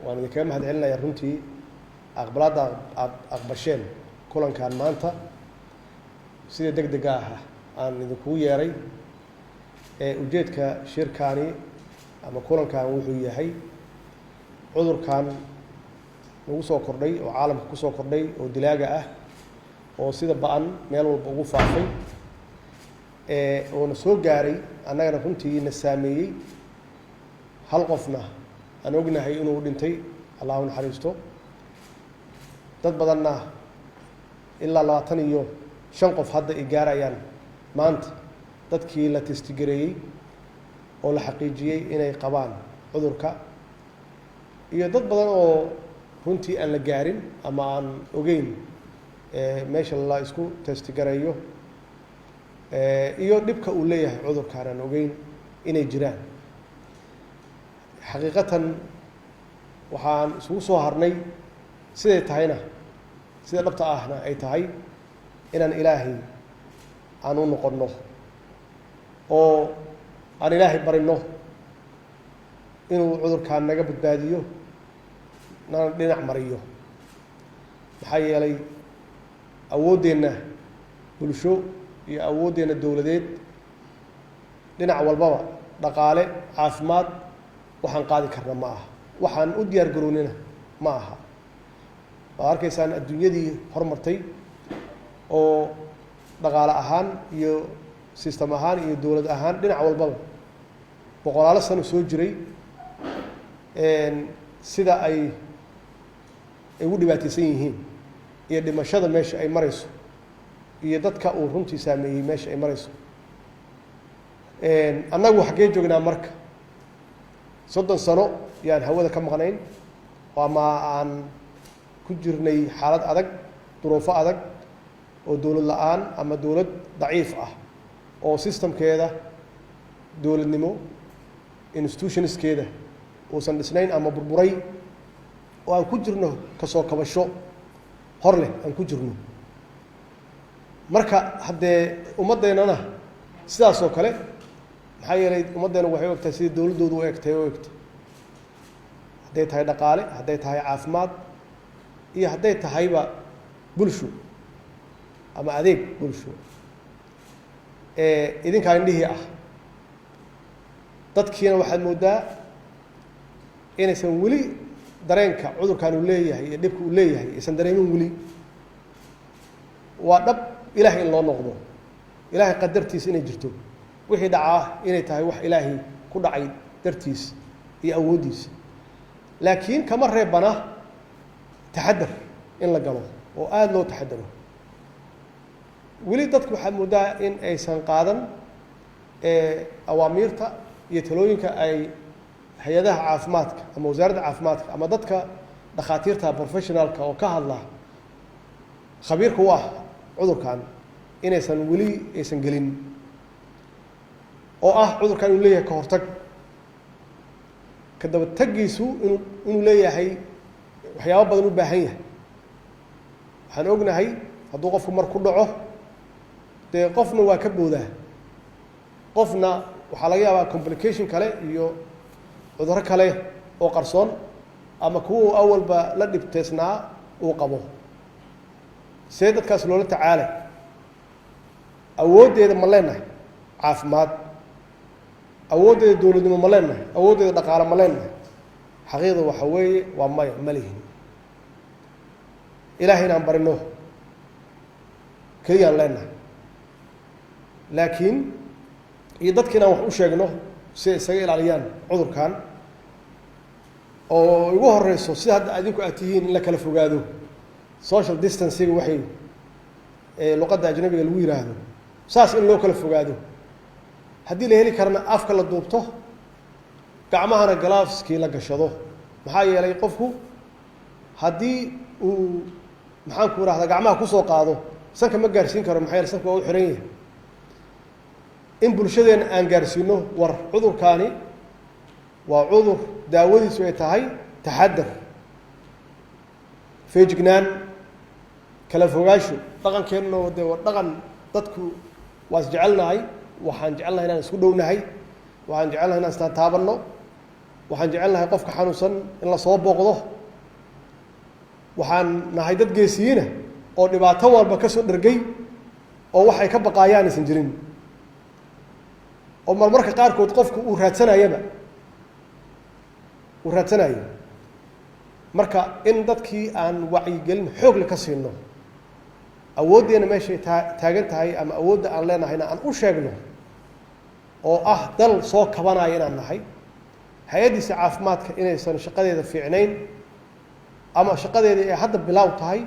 Waan idinkaga mahad celinayaa runtii aqbalaadda aada aqbasheen kulankan maanta sida deg dega ah aan idinkugu yeeray. Ujeedka shirkaani ama kulankan wuxuu yahay cudurkan nagu soo kordhay oo caalamka kusoo kordhay oo dilaaga ah oo sida ba'an meel walba ugu faafay, oona soo gaaray annagana runtii na saameeyey. Hal qofna aan ognahay inuu dhintay, Allah u naxariisto, dad badanna ilaa 25 qof hadda ay gaarayaan maanta dadkii la testigareeyey oo la xaqiijiyey inay qabaan cudurka, iyo dad badan oo runtii aan la gaarin ama aan ogeyn meesha la isku testigareeyo iyo dhibka uu leeyahay cudurkaan aan ogeyn inay jiraan. Xaqiiqatan waxaan isugu soo harnay, siday tahayna, sida dhabta ahna ay tahay, inaan Ilaahay aan u noqonno oo aan Ilaahay barino inuu cudurkaan naga badbaadiyo, nana dhinac mariyo. Maxaa yeelay, awooddeenna bulsho iyo awooddeenna dowladeed dhinac walbaba, dhaqaale, caafimaad, waxaan qaadi karna ma aha, waxaan u diyaar garownina ma aha. Waad arkaysaan adduunyadii hormartay oo dhaqaale ahaan iyo system ahaan iyo dowlad ahaan dhinac walbaba boqolaalo sano soo jiray, sida ay ugu dhibaateysan yihiin iyo dhimashada meesha ay marayso iyo dadka uu runtii saameeyey meesha ay marayso. Annagu xaggee joognaa? Marka 30 sano yaan hawada ka maqnayn ama aan ku jirnay xaalad adag, duruufo adag oo dowlad la'aan ama dowlad daciif ah oo systemkeeda dowladnimo, institutionskeeda uusan dhisnayn ama burburay, oo aan ku jirno kasoo kabasho hor leh aan ku jirno. Marka haddee ummaddeennana sidaas oo kale, maxaa yeelay ummaddeena waxay u egtahay sidai dowladdoodu u egtay u egtay, hadday tahay dhaqaale, hadday tahay caafimaad iyo hadday tahayba bulsho ama adeeg bulsho. Idinkaa indhihii ah, dadkiina waxaad mooddaa inaysan weli dareenka cudurkan uu leeyahay iyo dhibka uu leeyahay aysan dareemin weli. Waa dhab Ilaahay in loo noqdo, Ilaahay qadartiis inay jirto, wixii dhacaa inay tahay wax Ilaahay ku dhacay dartiis iyo awooddiisa, laakiin kama reebana taxadar in la galo oo aada loo taxadaro. Weli dadku waxaad mooddaa in aysan qaadan awaamiirta iyo talooyinka ay hay'adaha caafimaadka ama wasaaradda caafimaadka ama dadka dhakhaatiirta professionalka oo ka hadla, khabiirka u ah cudurkan, inaysan weli aysan gelin, oo ah cudurkan inuu leeyahay ka hortag, ka daba taggiisu inuu leeyahay waxyaabo badan u baahan yahay. Waxaan ognahay hadduu qofku mar ku dhaco, dee qofna waa ka boodaa, qofna waxaa laga yaabaa complication kale iyo cudurro kale oo qarsoon ama kuwa uu awalba la dhibteysnaa uu qabo. See dadkaas loola tacaalay? Awooddeeda ma leenahay caafimaad? Awooddeeda dowladnimo ma leenahay? Awooddeeda dhaqaale ma leenahay? Xaqiiqda waxa weeye waa maya, ma lihin. Ilaahay inaan barino keliyaan leenahay, laakiin iyo dadka inaan wax u sheegno si ay isaga ilaaliyaan cudurkan, oo igu horeyso sida hadda adinku aad tihiin in la kala fogaado, social distancing waxay luqadda ajnabiga lagu yiraahdo, saas in loo kala fogaado, haddii la heli karana afka la duubto, gacmahana gloveskii la gashado. Maxaa yeelay, qofku haddii uu, maxaan ku irahdaa, gacmaha kusoo qaado, sanka ma gaarsiin karo. Maxaa yeele, sanka waa u xiran yahay. In bulshadeenna aan gaarsiino war cudurkaani waa cudur daawadiisu ay tahay taxadar, feejignaan, kala fogaasho. Dhaqankeenna dee waa dhaqan dadku waa is jecelnahay. Waxaan jecelnahay inaan isku dhownahay, waxaan jecelnahay inaan istaataabanno. Waxaan jecel nahay qofka xanuunsan in la soo booqdo. Waxaan nahay dad geesiyiina oo dhibaato walba ka soo dhergay, oo waxay ka baqaayaan aysan jirin, oo marmarka qaarkood qofku uu raadsanayaba uu raadsanayo. Marka in dadkii aan wacyigelin xoog le ka siino, awooddeena meeshay taagan tahay ama awoodda aan leenahayna aan u sheegno, oo ah dal soo kabanaya inaan nahay, hay-addiisa caafimaadka inaysan shaqadeeda fiicnayn ama shaqadeeda ay hadda bilaaw tahay.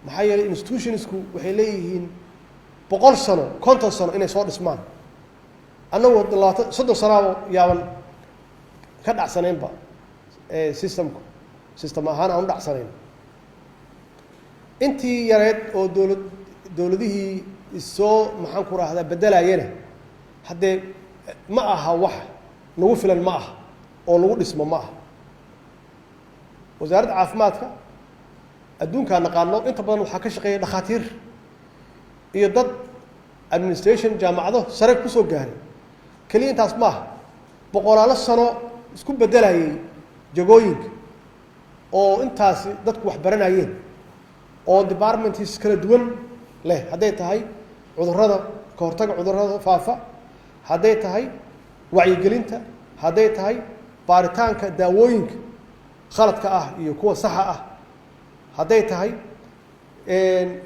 Maxaa yeelay, institutionsku waxay leeyihiin 100 sano, 50 sano inay soo dhismaan. Annagu 20, 30 sanaaba yaaban ka dhacsanaynba systemku, system ahaan aan u dhacsanayn. Intii yareed oo dowladihii issoo, maxaan ku rahdaa, bedelaayana, haddee ma aha wax nagu filan, ma aha oo lagu dhismo ma aha. Wasaaradda caafimaadka adduunkaa naqaano inta badan waxaa ka shaqeeya dhakhaatiir iyo dad administration jaamacado sare kusoo gaaray. Keliya intaas maaha, boqolaalo sano isku beddelayay jagooyinka, oo intaasi dadku wax baranayeen, oo departments kala duwan leh, hadday tahay cudurrada, ka hortaga cudurrada faafa, hadday tahay wacyigelinta, hadday tahay baaritaanka daawooyinka khaladka ah iyo kuwa saxa ah, hadday tahay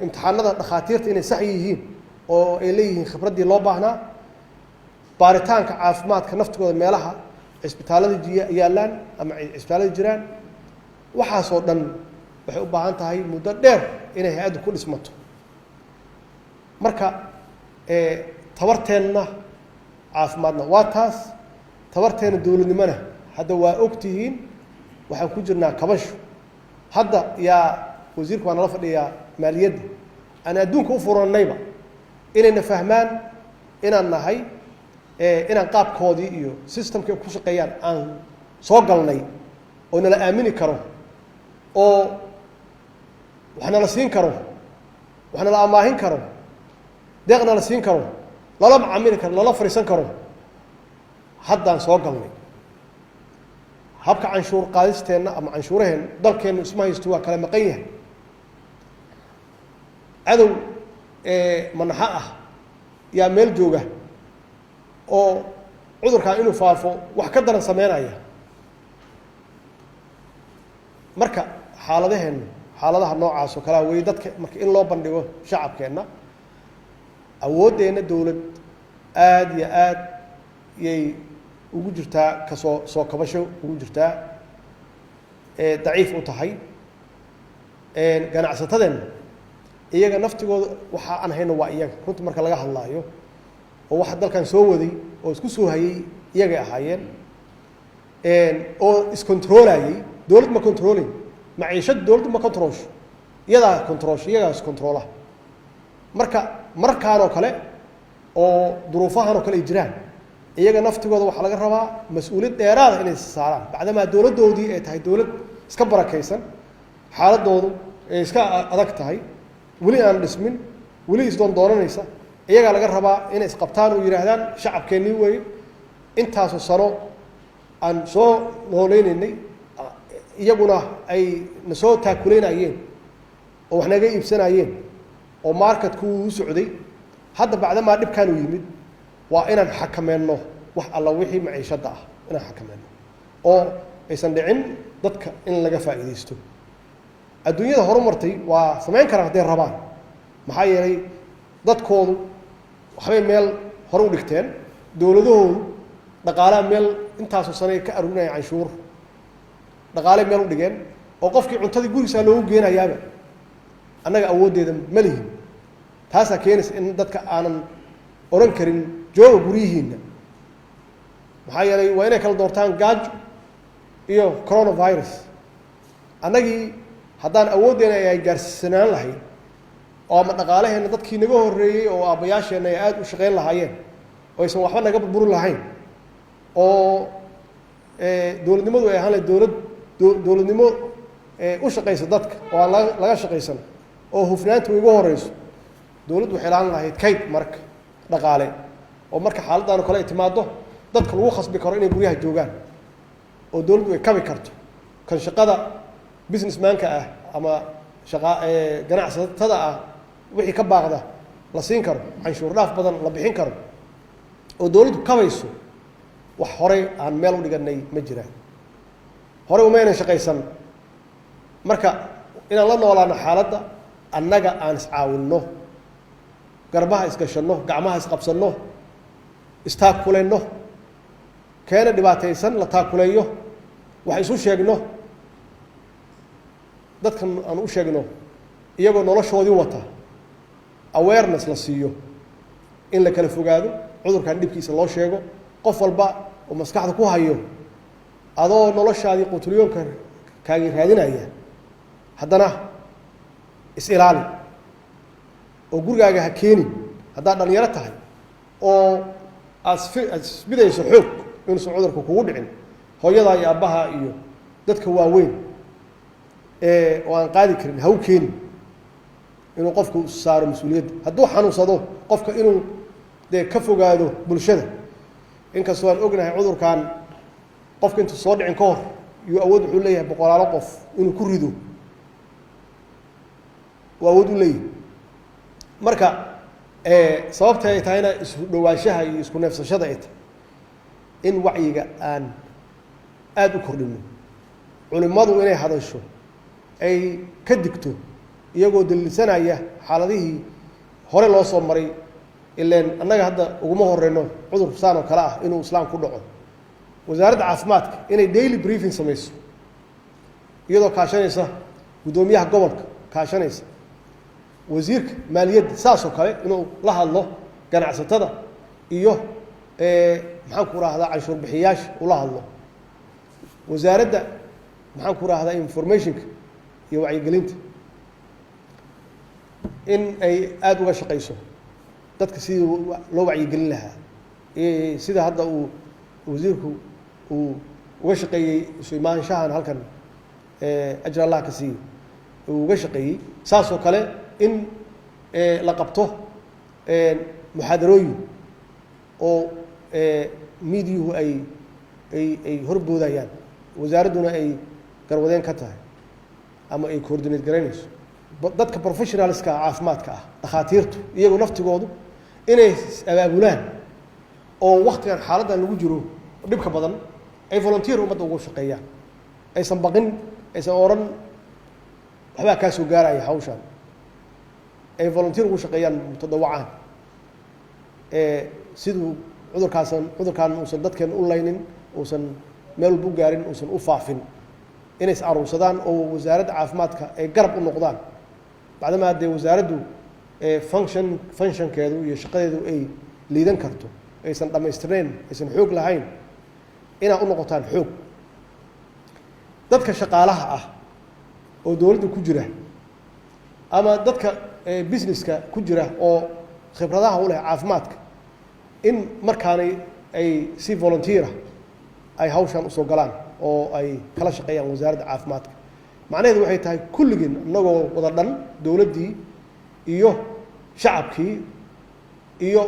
imtixaanada dhakhaatiirta inay sax yihiin oo ay leeyihiin khibraddii loo baahnaa, baaritaanka caafimaadka naftigooda, meelaha cisbitaallada yaallaan ama cisbitaallada jiraan. Waxaasoo dhan waxay u baahan tahay muddo dheer inay hay-addu ku dhismato. Marka tabarteenna caafimaadna waa taas, tabarteenna dowladnimona hadda waa og tihiin. Waxaan ku jirnaa kabasho. Hadda yaa wasiirku waa nala fadhiyaa maaliyadda, aan adduunka u furannayba inayna fahmaan inaan nahay, inaan qaabkoodii iyo systemkii ku shaqeeyaan aan soo galnay, oo nala aamini karo, oo wax nala siin karo, wax nala amaahin karo, deeq nala siin karo, lala macaamili karo, lala fariisan karo. Haddaan soo galnay habka canshuur qaadisteenna ama canshuuraheen. Dalkeennu isma haysto, waa kala maqan yahay. Cadow manaxo ah yaa meel jooga oo cudurkan inuu faafo wax ka daran sameynaya. Marka xaaladaheennu xaaladaha noocaas oo kalea wey. Dadka marka in loo bandhigo shacabkeenna awooddeenna dowlad aada iyo aad yay ugu jirtaa, kasoo soo kabasho ugu jirtaa, daciif u tahay. Ganacsatadeenna iyaga naftigooda waxa aan hayno waa iyaga, runta marka laga hadlaayo, oo waxa dalkan soo waday oo isku soo hayay iyagay ahaayeen, oo iscontrolayay. Dowlad ma controlin maciishad, dowladdu ma controlsho, iyadaa controlsho, iyagaa iscontrola. Marka markaan oo kale oo duruufahan oo kale ay jiraan, iyaga naftigooda waxaa laga rabaa mas-uuliyad dheeraada inay saaraan, bacdamaa dowladdoodii ay tahay dowlad iska barakaysan, xaaladoodu ay iska adag tahay, weli aan dhismin, weli isdoondoonanaysa. Iyagaa laga rabaa inay isqabtaan oo yidhaahdaan shacabkeennii weeye, intaasoo sano aan soo nooleynaynay, iyaguna ay na soo taakuleynayeen oo wax naga iibsanayeen oo marketku uu u socday. Hadda bacdamaa dhibkaan uu yimid, waa inaan xakameenno wax alla wixii maciishadda ah, inaan xakameenno oo aysan dhicin dadka in laga faa'iidaysto. Adduunyada horumartay waa samayn karaan hadday rabaan, maxaa yeelay dadkoodu waxbay meel hore u dhigteen, dowladahoodu dhaqaalaha meel intaasoo sane ka aruurinaya, canshuur dhaqaaley meel u dhigeen, oo qofkii cuntadii gurigiisaa loogu geenayaaba. Annaga awooddeeda ma lihin. Taasaa keenaysa in dadka aanan odhan karin jooga guryihiinna, maxaa yeelay waa inay kala doortaan gaajo iyo coronavirus. Annagii haddaan awooddeena ay gaarsiisanaan lahayd, oo ama dhaqaalaheenna dadkii naga horreeyey oo aabbayaasheenna ay aada u shaqayn lahaayeen, oo aysan waxba naga burburi lahayn, oo dowladnimadu ay ahaan lahayd dowladnimo u shaqaysa dadka oo aan laga shaqaysan, oo hufnaanta ugu horeyso, dowladdu waxay laan lahayd kayd marka dhaqaale, oo marka xaaladdan oo kale ay timaado dadka lagu khasbi karo inay guryaha joogaan. Oo dowladdu ay kabi karto kan shaqada businessmanka ah ama shaqa ganacsatada ah, wixii ka baaqda la siin karo, canshuur dhaaf badan la bixin karo oo dowladdu kabayso. Wax horey aan meel u dhiganay ma jiraan, horey umaynan shaqaysan. Marka inaan la noolaano xaaladda, annaga aan iscaawinno, garbaha isgashanno, gacmaha isqabsanno, istaakulenno, keena dhibaataysan la taakuleeyo, wax isu sheegno, dadkan aan u sheegno iyagoo noloshoodii wata, awareness la siiyo, in la kala fogaado, cudurkan dhibkiisa loo sheego, qof walba oo maskaxda ku hayo, adoo noloshaadii qutulyoonka kaagii raadinaya, haddana is-ilaali oo gurigaaga ha keenin. Haddaad dhalinyaro tahay oo aad aad isbidayso xoog inuusan cudurka kugu dhicin, hooyadaa iyo aabbaha iyo dadka waaweyn ee oo aan qaadi karin ha u keenin. Inuu qofku saaro mas-uuliyadda hadduu xanuunsado, qofka inuu dee ka fogaado bulshada, inkastoo aan ognahay cudurkan qofka intuu soo dhicin ka hor yuu awood wuxuu leeyahay boqolaalo qof inuu ku rido, uu awood u leeyahay. Marka sababta ay tahayna isku dhowaanshaha iyo isku neefsashada ay tahay, in wacyiga aan aada u kordhino, culimmadu inay hadasho, ay ka digto, iyagoo daliilsanaya xaaladihii hore loo soo maray. Ileen annaga hadda uguma horeyno cudur saan oo kale ah inuu islaam ku dhaco. Wasaaradda caafimaadka inay daily briefing samayso, iyadoo kaashanaysa guddoomiyaha gobolka, kaashanaysa wasiirka maaliyadda, saas oo kale inuu la hadlo ganacsatada iyo, maxaan ku rahdaa, canshuur bixiyaasha ula hadlo. Wasaaradda, maxaan ku rahdaa, informationka iyo wacyigelinta in ay aada uga shaqayso dadka sidii loo wacyigelin lahaa, sida hadda uu wasiirku uu uga shaqeeyey isu imaanshahan halkan, ajir Allah ka siiyo, uu uga shaqeeyey, saas oo kale in la qabto muxaadarooyin oo miidiyuhu ay horboodayaan, wasaaradduna ay garwadeen ka tahay ama ay coordinate garaynayso. Dadka professionalska caafimaadka ah, dhakhaatiirtu, iyagu naftigoodu inay abaabulaan oo waktigan xaaladdan lagu jiro dhibka badan ay volunteer ummadda ugu shaqeeyaan, aysan baqin, aysan odhan waxbaa kaa soo gaaraya hawshan, ay volunteer ugu shaqeeyaan, mutadawacaan, siduu cudurkaasan, cudurkaan uusan dadkeena u laynin, uusan meel walba u gaarin, uusan u faafin, inay is aruursadaan oo wasaaradda caafimaadka ay garab u noqdaan, bacdamaa dee wasaaraddu functionkeedu iyo shaqadeedu ay liidan karto, aysan dhammaystirnayn, aysan xoog lahayn, inaad u noqotaan xoog. Dadka shaqaalaha ah oo dowladda ku jira ama dadka businesska ku jira oo khibradaha u leh caafimaadka, in markaanay ay si volunteer ah ay hawshan usoo galaan oo ay kala shaqeeyaan wasaaradda caafimaadka. Macnaheedu waxay tahay kulligeen innagoo wada dhan, dowladdii iyo shacabkii iyo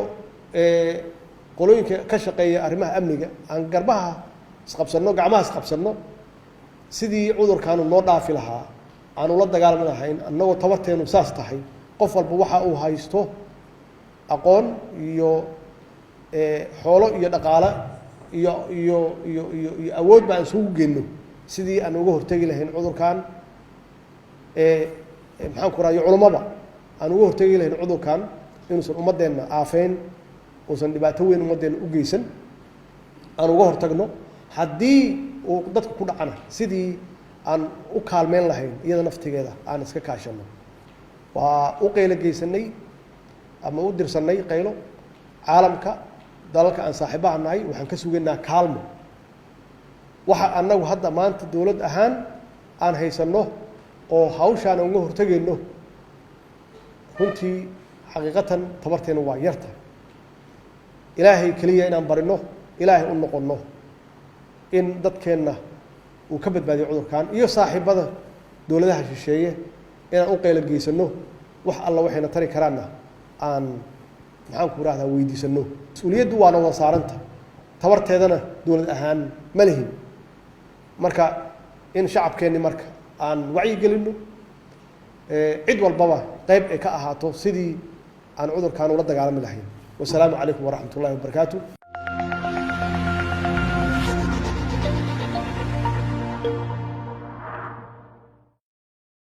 qolooyinka ka shaqeeya arrimaha amniga, aan garbaha isqabsanno, gacmaha isqabsanno, sidii cudurkaanu noo dhaafi lahaa, aanu la dagaalmi lahayn, annagoo tabarteenu saas tahay. Qof walba waxa uu haysto, aqoon iyo xoolo iyo dhaqaale iyo awood ba aan isugu geyno sidii aan uga hortegi lahayn cudurkan, maxaan ku raha, iyo culummaba aan uga hortegi lahayn cudurkan inuusan ummaddeenna aafeyn, uusan dhibaato weyn ummaddeena u geysan, aan uga hortagno. Haddii uu dadka ku dhacana, sidii aan u kaalmeyn lahayn iyada naftigeeda aan iska kaashano. Waa u qaylo geysanay ama u dirsanay qaylo caalamka, dalalka aan saaxiibaha nahay. Waxaan ka sugaynaa kaalmo. Waxa annagu hadda maanta dowlad ahaan aan haysanno oo hawshaan aan uga hortegayno, runtii xaqiiqatan tabarteena waa yarta. Ilaahay keliya inaan barino, Ilaahay u noqonno in dadkeenna uu ka badbaadiyo cudurkan, iyo saaxiibada dowladaha shisheeye inaan u qaylo geysano, wax alla waxayna tari karaanna aan, maxaan ku rahdaa, weydiisano. Mas-uuliyaddu waana wada saaranta, tabarteedana dowlad ahaan ma lihin. Marka in shacabkeenni marka aan wacyi gelinno, cid walbaba qayb ay ka ahaato sidii aan cudurkaan ula dagaalami lahayn. Wasalaamu calaykum waraxmat ullahi wabarakaatu.